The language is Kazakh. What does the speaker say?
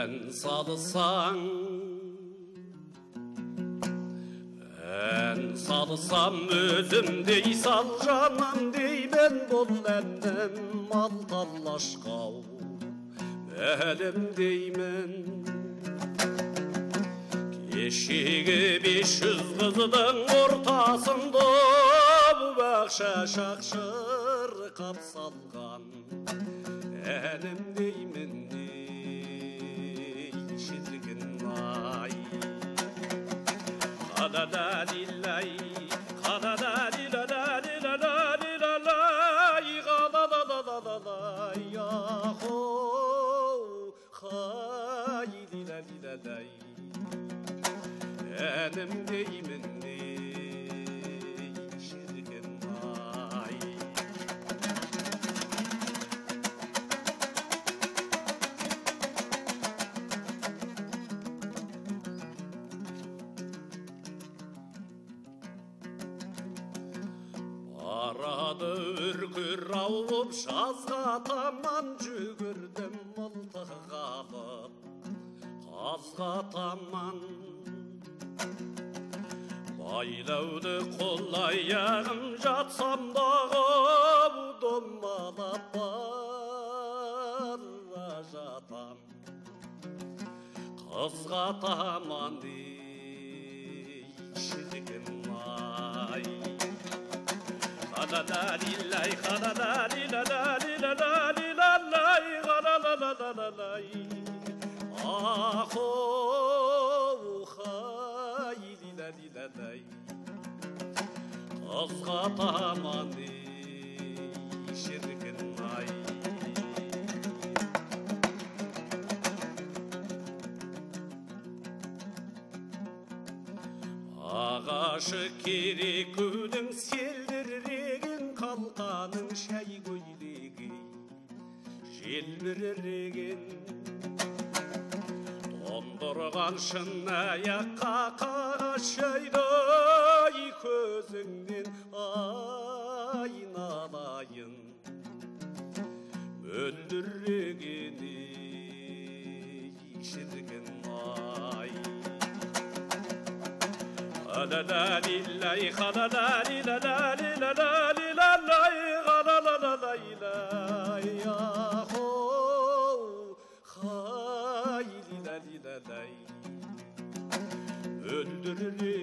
Ән салсаң, ән салсам өзімдей сал жаным деймін, бұл әнім мал талашқау мәлім деймін. Кешегі 500 қыздың ортасында бақ шашақ шырқап салған әнім деймін, ей, шіркін ай. Ха-да-да-ли-лай, ха-да-да-ли-ла-ла-ли-ла-ла-ли-ла-лай, ха-да-да-да-да-да-лай, ахоу, хай-ли-ла-ли-ла-лай. Әнім деймін, ей, шіркін ай. Барады үркір ауып жазға таман, жүгірдім мылтық алып қазға таман. Байлауды қол аяғым жатсам дағы домалап бара жатам қызға таман, ей, шіркін ай. Ха-да-да-ли-лай, ха-да-да-ли-ла-ла-ли-ла-ли-ла-лай, ха-ла-ла-ла-ла-лай, ахоу, хай-ли-ла-ли-ла-лай. Қызға таман, ей, шіркін ай. Ағашы керекудің селдіреген, қалқаның шай көйлегі желбіреген. Тондырған шын аяққа қағаз шайдай, көзіңнен айналайын мөлдіреген, ей, шіркін ай. Ха-да-да-ли-лай, ха-да-да-ли-ла-ла-ли-ла-ли-ла-лай, ха-ла-ла-ла-лай-лай, ахоу, хай-ли-ла-ли-ла-лай. Мөлдіреген.